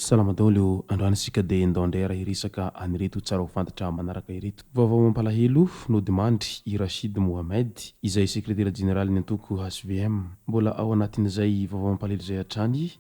Salama daholo ô, androany isika dia ndao indray ary hiresaka an'ireto tsara ho fantatra manaraka ireto. Vaovao mampalahelo, nodimandry i Rachid Mohamed, izay sekretera jeneralin'ny antoko hvm. Mbola ao anatin'izay vaovao mampalahelo izay hatrany,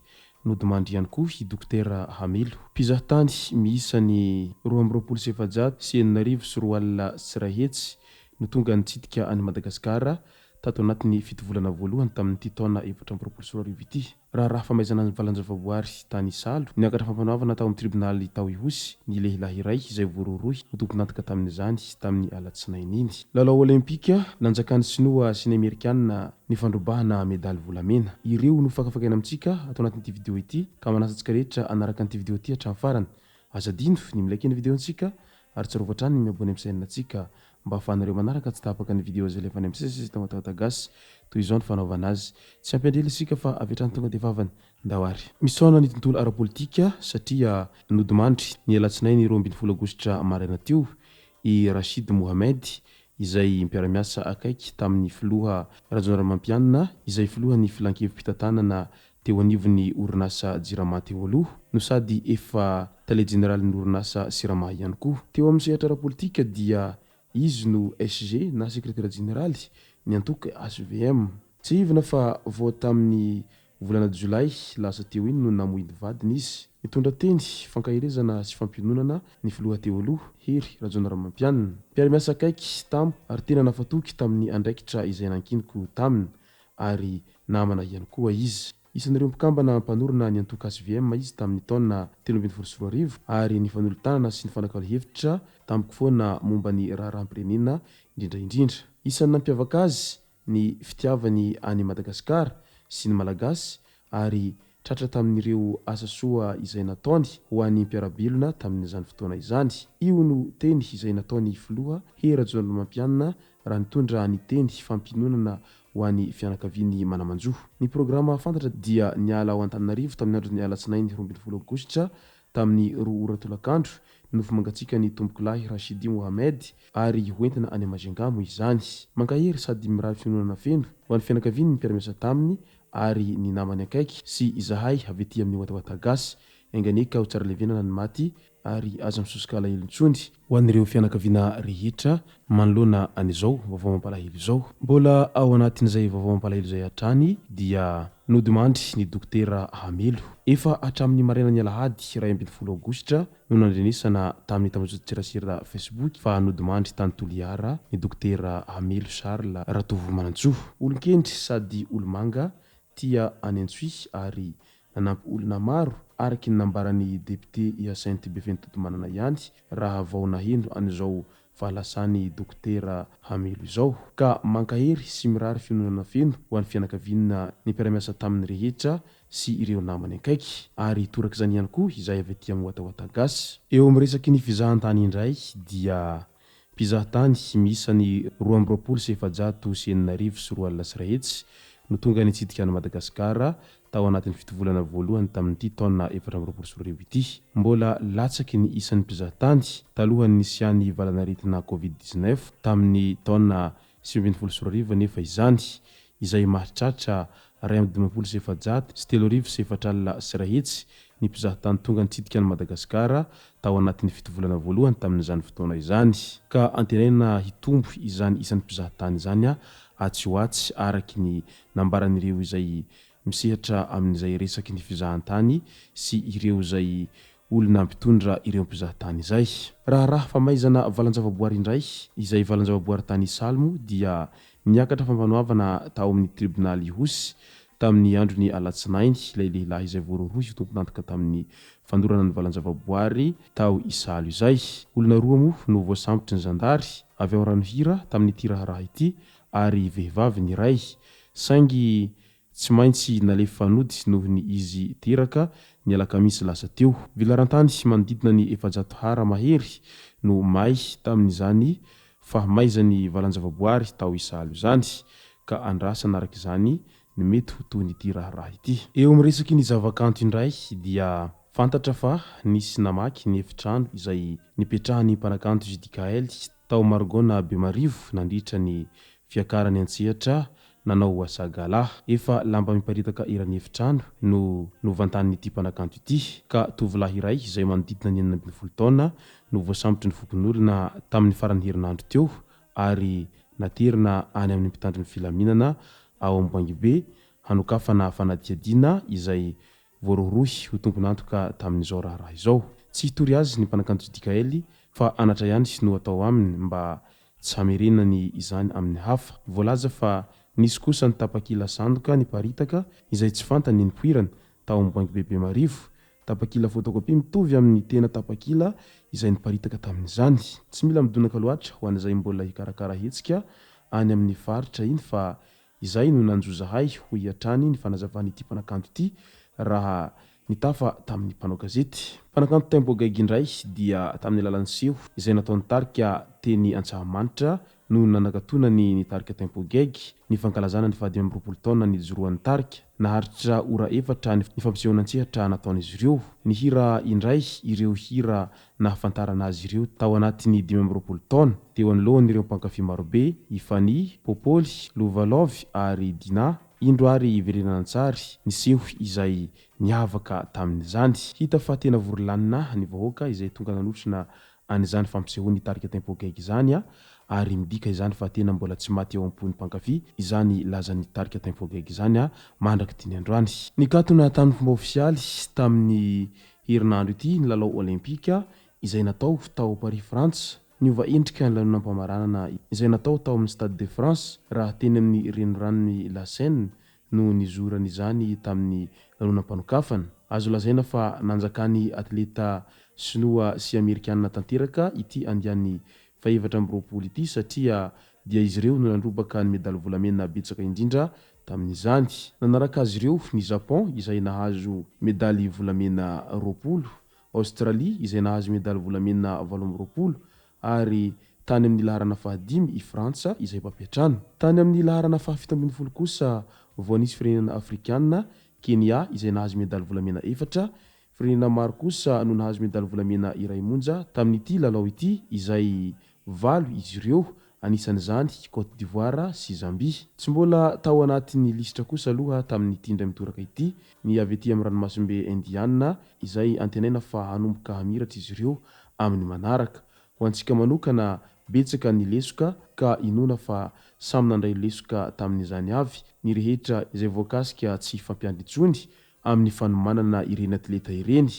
nodimandry ihany koa i Dokotera Hamilo. Mpizahatany miisa ny 622420 no tonga nitsidika an'i Madagasikara tato anatin'ny fito volana voalohany tamin'ity taona 2024 ity. Raharaha famaizana ny valan-javaboary tany Isalo, niakatra fampanoavana tao amin'ny tribonaly tao Ihosy ny lehilahy iray izay voarohirohy ho tompon'antoka tamin'izany tamin'ny alatsinainy iny. Lalao Olympika, nanjakan'ny Sinoa sy ny Amerikana ny fandrobahana medaly volamena. Ireo no fakafakaina amintsika ato anatin'ity video ity ka manasa antsika rehetra hanaraka an'ity video ity hatramin'ny farany. Aza adino ny mi-like ny video-ntsika ary tsarovy hatrany ny mi-abonner amin'ny chaîne-ntsika mba ahafahanareo manaraka tsy tapaka ny video izay alefanay misesy eto Watawata Gasy. Toy izao ny fanaovana azy. Tsy hampiandry ela isika fa avy hatrany tonga dia vavany. Ndao ary. Misaona ny tontolo ara-politika satria nodimandry ny alatsinainy 12 aogositra maraina teo i Rachid Mohamed izay mpiara-miasa akaiky tamin'ny filoha Rajaonarimampianina izay filohan'ny filankevi-pitantanana teo anivon'ny orinasa Jirama teo aloha no sady efa tale jeneralin'ny orinasa Sirama ihany koa. Teo amin'ny sehatra ara-politika dia izy no SG na sekretera jeneraly ny antoko hvm. Tsiahivina fa vao tamin'ny volana jolay lasa teo iny no namoy ny vadiny izy. Nitondra teny fankaherezana sy fampiononana ny filoha teo aloha, Hery Rajaonarimampianina. Mpiara-miasa akaiky tamiko ary tena nafatoky tamin'ny andraikitra izay nankiniko taminy ary namana ihany koa izy. Isan'ireo mpikambana mpanorina ny antoko hvm izy tamin'ny taona 2013 ary nifanolo-tanana sy nifanakalo hevitra tamiko foana momba ny raharaham-pirenena indrindra indrindra. Isan'ny nampiavaka azy ny fitiavany an'i Madagasikara sy ny Malagasy ary tratra tamin'ireo asa soa izay nataony ho an'ny mpiara-belona tamin'izany fotoana izany. Io no teny izay nataon'ny filoha Hery Rajaonarimampianina raha nitondra ny teny fampiononana ho an'ny fianakaviany mana-manjo. Ny programa fantatra dia niala ao Antananarivo tamin'ny andron'ny alatsinainy 12 aogositra tamin'ny roa ora tolakandro ny nofo mangatsiakan'ny tompokolahy Rachidi Mohamed ary hoentina any Majunga moa izany. Mankahery sady mirary fiononana feno ho an'ny fianakaviany ny mpiara-miasa taminy ary ny namany akaiky sy izahay avy aty amin'ny Watawata Gasy. Enga anie ka ho tsara levenana ny maty ary aza misosoka alahelo intsony ho an'ireo fianakaviana rehetra manoloana an'izao vaovao mampalahelo izao. Mbola ao anatin'izay vaovao mampalahelo izay hatrany dia nodimandry ny Dokotera Hamelo. Efa hatramin'ny marainan'ny alahady 11 aogositra no nandrenesana tamin'ny tambajotran-tserasera Facebook fa nodimandry tany Toliara ny Dokotera Hamelo Charles Ratovomanantsoa. Olon-kendry sady olomanga, tia any Antsohihy ary Nanampy olona maro, araka ny nambaran'ny depiote Hyacinthe Befentotomanana ihany raha vao naheno an'izao fahalasan'i Dokotera Hamelo izao. Ka mankahery sy mirary fiononana feno ho an'ny fianakaviana ny mpiara-miasa taminy rehetra sy ireo namany akaiky. Ary torak'izany ihany koa izahay avy aty amin'ny Watawata Gasy. Eo amin'ny resaky ny fizahantany indray dia Mpizahatany miisa ny 122,220 no tonga nitsidika an'i Madagasikara tao anatin'ny fito volana voalohany tamin'ity taona 2024 ity. Mbola latsaky ny isan'ny mpizahatany talohan'ny nisian'ny valanaretina Covid 19 tamin'ny taona 2019 anefa izany, izay mahatratra 451,440 ny mpizahatany tonga nitsidika an'i Madagasikara tao anatin'ny fito volana voalohany tamin'izany fotoana izany. Ka antenaina hitombo izany isan'ny mpizahatany izany atsy ho atsy araky ny nambaran'ireo izay misehatra amin'izay resaky ny fizahantany sy ireo izay olona mpitondra ireo mpizahatany izay. Raharaha famaizana valan-javaboary indray, izay valan-javaboary tany Isalmo dia niakatra fampanoavana tao amin'ny tribonaly Ihosy tamin'ny andron'ny alatsinainy ilay lehilahy izay voarohirohy ho tompon'antoka tamin'ny fandorana ny valan-javaboary tao Isalo izay. Olona roa moa no voasambotry ny zandary avy ao Ranohira tamin'ity raharaha ity ary vehivavy ny iray. Saingy. tsy maintsy nalefa nody noho ny izy teraka ny alakamisy lasa teo. Velaran-tany manodidina ny 400 ha mahery no may tamin'izany fahamaizan'ny valan-javaboary tao Isalo izany ka andrasana araka izany ny mety ho tohin'ity raharaha ity. Eo amin'ny resaky ny zavakanto indray dia fantatra fa nisy namaky ny efitrano izay nipetrahan'ny mpanakanto JDKL tao Margona Bemarivo nandritra ny fiakarany an-tsehatra nanao asa gala. Efa lamba miparitaka eran'ny efitrano no novantanin'ity mpanakanto ity ka tovolahy iray izay manodidina ny 16 taona no voasambotry ny fokonolona tamin'ny faran'ny herinandro teo ary naterina any amin'ny mpitandro ny filaminana ao Amboangibe hanokafana fanadihadiana izay voarohirohy ho tompon'antoka tamin'izao raharaha izao. Tsy hitory azy ny mpanakanto JDKL fa anatra ihany no atao aminy mba tsy hamerenany izany amin'ny hafa. Voalaza fa nisy kosa ny tapakila sandoka niparitaka izay tsy fantany ny nipoirany tao Amboangibe Bemarivo. Tapakila photocopie mitovy amin'ny tena tapakila izay niparitaka tamin'izany. Tsy mila midonaka loatra ho an'izay mbola hikarakara hetsika any amin'ny faritra iny fa izay no nanjo zahay, hoy hatrany ny fanazavan'ity mpanakanto ity raha nitafa tamin'ny mpanao gazety. Mpanakanto Tempo Gaigy indray dia tamin'ny alalan'ny seho izay nataon'ny tarika teny Antsahamanitra no nanakatonany ny tarika Tempo Gaigy ny fankalazana ny faha-25 taona nijoroan'ny tarika. Naharitra ora efatra ny fampisehoana an-tsehatra nataon'izy ireo. Nihira indray ireo hira nahafantarana azy ireo tao anatin'ny 25 taona, teo anoloan'ireo mpankafy marobe, i Fanny, Popoly, Lova Love ary Dinah. Indro ary hiverenana an-tsary ny seho izay niavaka tamin'izany. Hita fa tena vory lanina ny vahoaka izay tonga nanotrona an'izany fampisehoan'ny tarika Tempo Gaigy izany ary midika izany fa tena mbola tsy maty ao am-pon'ny mpankafy izany lazan'ny tarika Tempo Gaigy izany mandrak'ity ny androany. Nikatona tamin'ny fomba ofisialy tamin'ny herinandro ity ny lalao Olympika izay natao tao Paris Frantsa. Niova endrika ny lanonam-pamaranana izay natao tao amin'ny Stade de France raha teny amin'ny reniranon'i La Seine no nizorany izany tamin'ny lanonam-panokafana. Azo lazaina fa nanjakan'ny atleta sinoa sy amerikanina tanteraka ity andiany fahefatra amby 20 ity satria dia izy ireo no nandrobaka ny medaly volamena betsaka indrindra tamin'izany. Nanaraka azy ireo ny Japon izay nahazo medaly volamena 20, Aostralia izay nahazo medaly volamena 28 ary tany amin'ny laharana fahadimy i Frantsa izay mpampiantrano. Tany amin'ny laharana faha-17 kosa vao nisy firenena afrikanina, Kenya izay nahazo medaly volamena efatra. Firenena maro kosa no nahazo medaly volamena iray monja tamin'ity lalao ity izay valo izy ireo, anisan'izany Côte d'Ivoire sy Zambie. Tsy mbola tao anatin'ny lisitra kosa aloha tamin'ity indray mitoraka ity ny avy aty amin'ny ranomasimbe Indiana izay antenaina fa hanomboka hamiratra izy ireo amin'ny manaraka. Ho antsika manokana, betsaka ny lesoka ka inoana fa samy nandray lesoka tamin'izany avy ny rehetra izay voakasika tsy hifampiandry intsony amin'ny fanomanana ireny atleta ireny.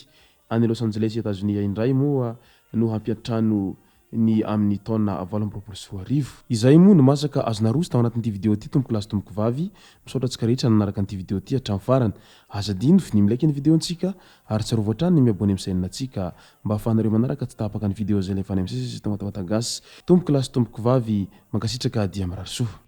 Any Los Angeles Etazonia indray moa no hampiantrano ny amin'ny taona 2028. Izay moa no masaka azo naroso tao anatin'ity video ity tompoko lahy sy tompoko vavy. Misaotra antsika rehetra nanaraka an'ity video ity hatramin'ny farany. Aza adino ny mi-like ny video-ntsika ary tsarovy hatrany ny mi-abonner amin'ny chaîne-ntsika mba ahafahanareo manaraka tsy tapaka ny video izay alefa any amin'ny sesy eto Matamatagasyy. Tompoko lahy sy tompoko vavy, mankasitraka dia mirary soa.